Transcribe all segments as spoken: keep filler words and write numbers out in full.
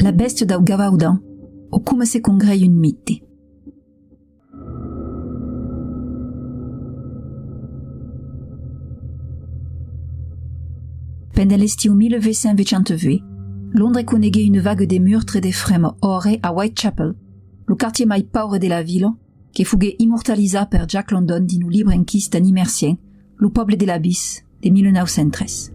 La bèstia dau Gavaudan, o coma se congrèi un mite. Pendent l'estiu mila vuech cents ochanta-vuech, Londres coneguèt una vaga de murtres de fremas òrre a Whitechapel, lo quartièr mai paure de la vila, que foguèt immortalizat per Jack London dins lo libre enquista en immersion, Lo pòble de l'abís, de mila nòu cents tres.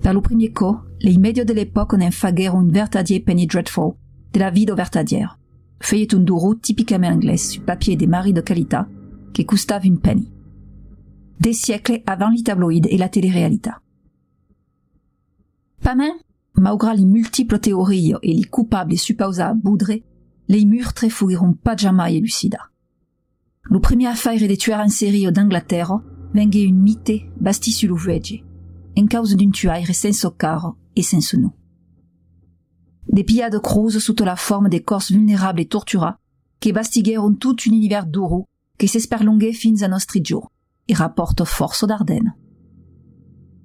Per lo primièr còp, lei mèdias de l'epòca ne'n faguèron un vertadièr penny dreadful de la vida vertadièra, fuelheton d'orror tipicament anglés sus papièr de marrit de qualitat que costava un penny. De siècles avant li tabloids e la telerealitat. Pasmens, maugrat li multiplas teorias e li copables supausats a bodre, lei murtres foguèron pas jamai elucidats. Lo primièr afaire de tuèr en seria d'Anglatèrra venguèt un mite bastit sus lo vuege, en causa d'un tuaire sensa cara e sensa nom. De pijadas crosas sota la forma de còrs vulnerables e torturats que bastiguèron tot un univèrs d'orror que s'esperlonguèt fins a nòstri jorns e rapòrta fòrça d'Ardennas.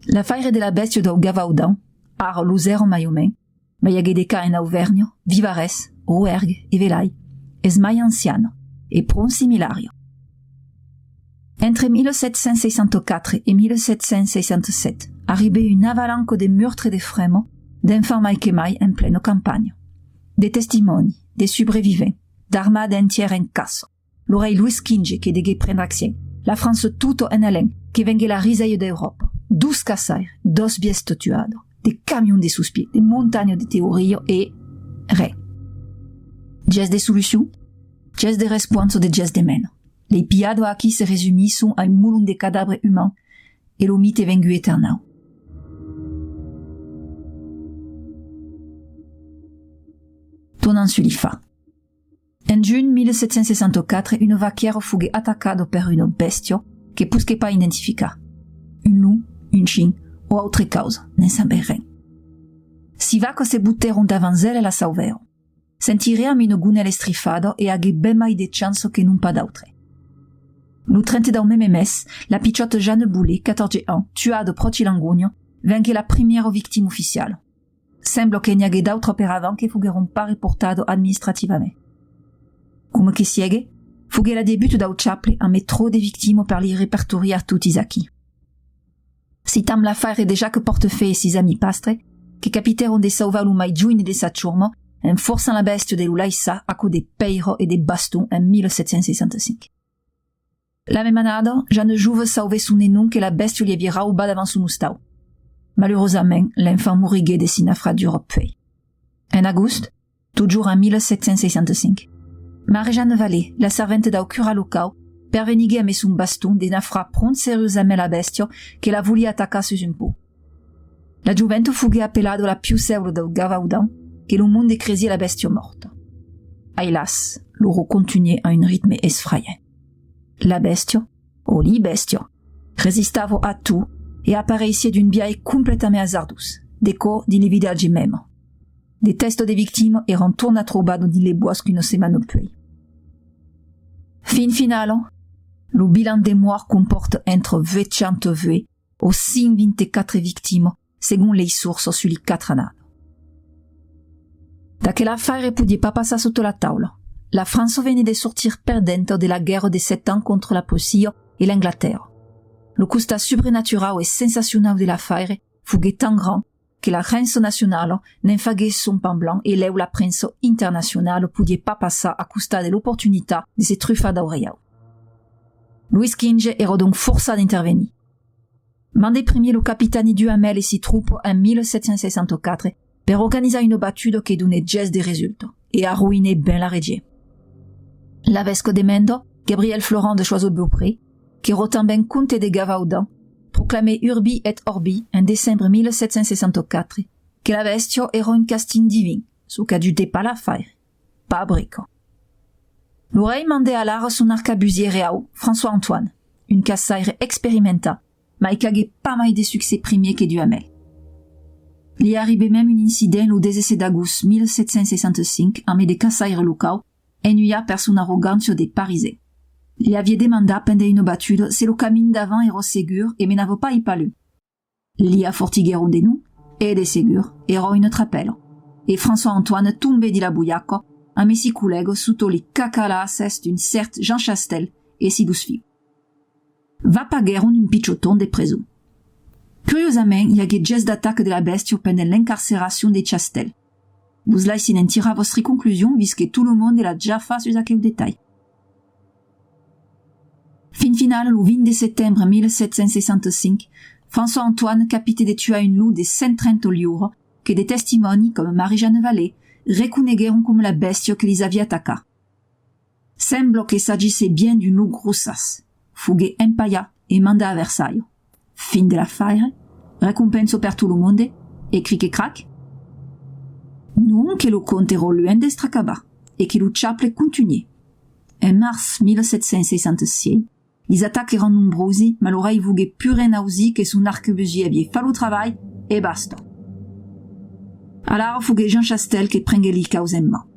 L'afaire de la bèstia dau Gavaudan, ara lo zèra mai o mens, mai aguèt de cas en Auvèrnha, Vivarés, Roergue e Velai, es mai anciana e pron similària. Entre mila sèt cents seissanta-quatre e mila sèt cents seissanta-sèt, arribèt una avalanca de murtres de fremas, d'enfants mai que mai en plena campanha. De testimònis, de subrevivents, d'armadas entièras en caça, lo rei Louis quinze que deguèt prendre accion, la França tota en alen, que venguèt la risèia d'Euròpa, dos caçaires, doas bèstias tuadas, de camions de sospichas, de montanhas de teorias e ren. Ges de solucion? Ges de responsa de ges de mena. Lei pijadas aquí se resumisson a un molon de cadavres umans e lo mite venguèt eternau. Tornam sus li fachs. En junh mila sèt cents seissanta-quatre, una vaquièra foguèt atacada per una bèstia que posquèt pas identificar. Un lop, un chin o autra causa, ne'n sabèm ren. Sas vacas se botèron davant ela e la sauvèron. Se'n tirèt amb una gonèla estrifada e aguèt ben mai de chança que non pas d'autres. Lo trenta dau meme mes, la pichòta Jeanne Boulet, quatòrze ans, tuada pròchi Langonha, venguèt la primièra victima oficiala. Sembla que n'i aguèt d'autras per avant que foguèron pas reportadas administrativament. Coma que siegue, foguèt la debuta dau chaple amb tròp de victimas per li repertoriar totis aquí. Citam l'afaire de Jacques Portefaix e sis amics pastres, que capitèron de sauvar lo mai joine de sa chorma en forçant la bèstia de lo laissar a còps de pèira e de baston en mila sèt cents seissanta-cinc. La mema annada, Jeanne Jouve sauvèt son nenon que la bèstia li aviá raubat davant son ostau. Malurosament, l'enfant moriguèt de sas nafraduras puèi. En agost, totjorn en mila sèt cents seissanta-cinc, Marie-Jeanne Vallée, la serventa dau curat locau, perveniguèt amb son baston de nafrar pron seriosament la bèstia que la voliá atacar sus un pont. La joventa foguèt apelada la piussèula dau Gavaudan, que lo monde cresiá la bèstia mòrta. Ailàs, l'orror contunhèt a un ritme esfraiant. La bèstia, o li bèstias, resistava a tot e apareissiá d'un biais completament azardós, de còps dins li vilatges mèmes. De tèstas de victimas èran tornat trobadas dins li bòscs una setmana puèi. Fin finala, lo bilan de mòrts compòrta entre vuechanta-vuech o cent vint-e-quatre victimas, segon lei sorsas, sus li quatre annadas. D'aquel afaire podiá pas passar sota la taula. La França venèt de sortir perdenta de la guèrra de sèt ans contra la Prússia e l'Anglatèrra. Lo costat subrenaturau e sensacionau de l'afaire foguèt tan grand que la premsa nacionala ne'n faguèt son pan blanc e lèu la premsa internacionala podiá pas passar a costat de l'oportunitat de se trufar dau reiau. Louis quinze èra donc forçat d'intervenir. Mandèt primièr lo capitani Duhamel e si tropas en mila sèt cents seissanta-quatre per organizar una batuda que donèt ges de resultas e arroïnèt ben la region. L'avesca de Menda, Gabriel Florent de Choiseul-Beaupré, qu'èra tanben comte de Gavaudan, proclamèt Urbi et Orbi en decembre mila sèt cents seissanta-quatre que la bèstia èra un castig divin, çò qu'ajudèt pas l'afaire. Pas brica. Lo rei mandèt alara son arcabusièr reiau, François Antoine, un caçaire experimentat, mai qu'aguèt pas mai de succès primièr que Duhamel. Li arribèt mème un incident lo dètz-e-sèt d'agost mila sèt cents seissanta-cinc amb de caçaires locaus, ennuiats per son arrogància de Parisens. Li aviá demandat pendent una batuda se lo camin davant èra segur e menava pas ai palum. Li afortiguèron de non, e de segur, èra una trapèla. e François-Antoine tombèt dins la bolhaca amé si collègas sota li cacalassas d'un cèrt Jean Chastel e si dos filhs. Vapagèron un pichoton de preson. Curiosament, i aguèt ges d'ataca de la bèstia pendent l'encarceracion de Chastel. Vos laissi ne'n tirar vòstri conclusions, vist que tot lo monde l'a ja fach sus aqueu detalh. Fin finala, lo vint de setembre mila sèt cents seissanta cinc, François-Antoine capitèt de tuar un lop de cent trenta liuras que de testimònis, coma Marie-Jeanne Vallée, reconeguèron coma la bèstia que lis aviá atacat. Sembla que s'agissèt bien d'un lop grossàs. Foguèt empalhat e mandat a Versalhas. Fin de l'afaire, recompensa per tot lo monde, e cric e crac? Non, que lo conte èra luènh d'èstre acabat, e que lo chaple contunhèt. En març mila sèt cents seissanta sièis, lis atacs èran nombrosi, mas lo rei voguèt pus ren ausir, que son arquebusier aviá fach lo trabalh, e basta. Alara foguèt Jean Chastel que prenguèt li causas en man.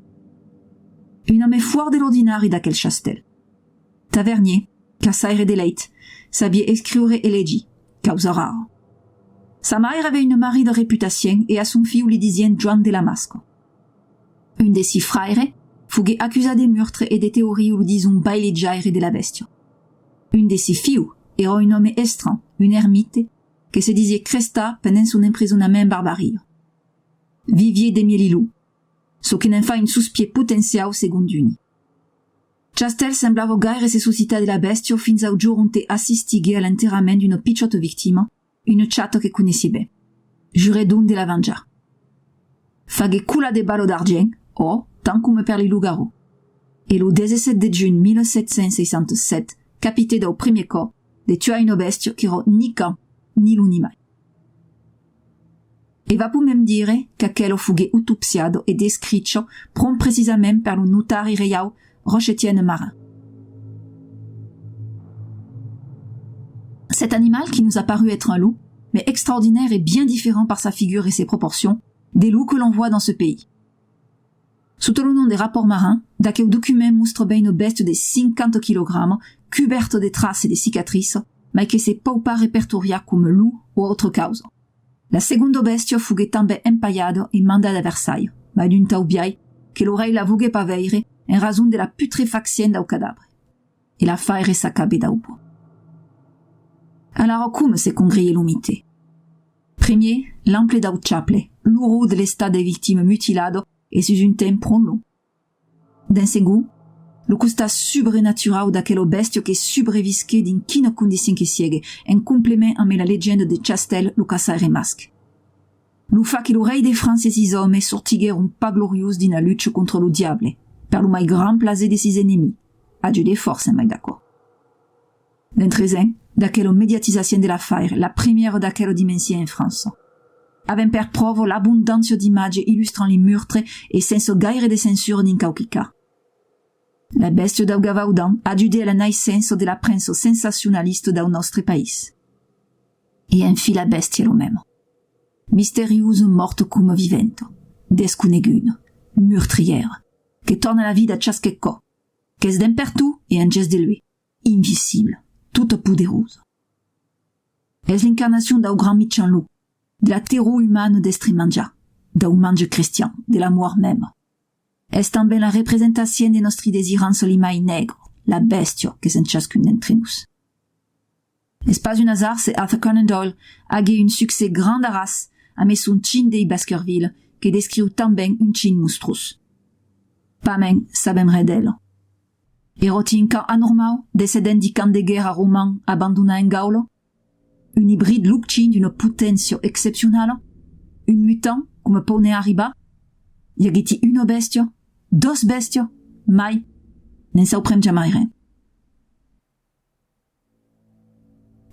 Un òme fòrt de l'ordinari d'aquel Chastel. Tavernier, caçaire de lèit, sabiá escriure e legir, causa rara. Sa maire aviá una marrida reputacien e a son fiu li disián Joan de la Masca. Un de si fraires foguèt acusat de murtre e de terrorisme dins un bailejaire de la bèstia. Un de si fius èra un òme estranh, un ermite, que se disiá Cresta pendent son emprisonament en Barbaria. Viviá d'emé li lops, çò que ne'n fa un sospiech potenciau segon d'uni. Chastel semblava gaire se sospitar de la bèstia fins au jorn onte assistiguèt a l'enterrament d'una pichòta victima, una chata que coneissiá ben. Jurèt donc de la venjar. Faguèt colar de balas d'argent, òr, tant coma per li loups-garous. E lo dètz-e-sèt de junh mila sèt cents seissanta sèt, capitèt dau primièr còp de tuar una bèstia qu'èra ni can ni lop ni mai. E va pus mème dire qu'aquela foguèt autopsiada e descricha pron precisament per lo notari reiau Rochetienne Marin. Cet animal, qui nous a paru être un loup, mais extraordinaire et bien différent par sa figure et ses proportions, des loups que l'on voit dans ce pays. Sota lo nom de Rapòrt Marin, d'aqueu document mostra ben una bèstia de cinquanta quilogramas, cubèrta de traces e de cicatrices, mai que se pòu pas repertoriar coma lop o autra causa. La segonda bèstia foguèt tanben empalhada e mandada a Versalhas, mai d'un tau biais que lo rei la voguèt pas veire en rason de la putrefaccion dau cadabre. E l'afaire s'acabèt dau bòn. Alara, coma se congrèa lo mite? Primièr, l'ample dau chaple, l'orror de l'estat de victima mutilada e sus un temps pron long. D'en segond, lo costat subrenaturau d'aquela bèstia que subrevisquèt dins quina condicion que siegue, en complement amé la legenda de Chastel, lo caçaire masc. Lo fach que lo rei de França e sis òmes sortiguèron pas gloriós dins la lucha contra lo diable, per lo mai grand plaser de sis enemics, ajuda fòrça, mai d'aquò. L'entresin d'aquela mediatizacion de l'afaire, la primièra d'aquela dimension en França. Avèm per pròva l'abondància d'imatges illustrant li murtres e sensa gaire de censura dins quauqui cas. La bèstia dau Gavaudan ajudèt a la naissença de la premsa sensacionalista dau nòstre país. E enfin la bèstia la mèma. Misteriosa, mòrta coma viventa, desconeguda, murtrièra, que torna a la vida chasque còp, qu'es d'en pertot e en ges de luèch, invisibla, tota poderosa. Es l'incarnacion dau grand michan lop, de la terror umana d'èstre manjat, dau mange crestian, de la mòrt mèma. Es tanben la representacion de nòstri desiranças li mai negras, la bèstia qu'es en chascun d'entre nos. Es pas un asard se Arthur Conan Doyle aguèt un succès grand darràs amé son Chin de Baskerville, que descriu tanben un chin mostrós. Pasmens, sabèm ren d'ela. Èra-ti un can anormau, descendent di can de guèrra roman abandonat en Gaula? Un ibrid lop-chin d'una poténcia excepcionala? Un mutant, coma pòu ne arribar? I aguèt-ti una bèstia? Dos bèstias? Mai? Ne'n sauprem jamai ren.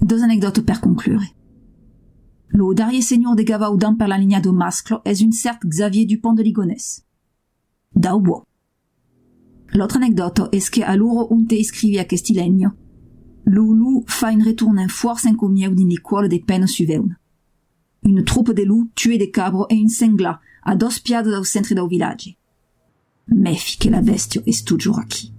Dos anecdòtas per conclure. Lo darrièr senhor de Gavaudan per la linhada mascla es un cèrt Xavier Dupont de Ligonnès. Dau bòn. L'autra anecdòta es que a l'ora onte escrivi aquesti lenhas, lo lop fa un retornament fòrça en comieu dins li còlas de Pena-sus-Vèuna. Una tropa de lops tuèt de cabras e un senglar a dos piadas dau centre dau vilatge. Mèfi que la bèstia es totjorn aquí.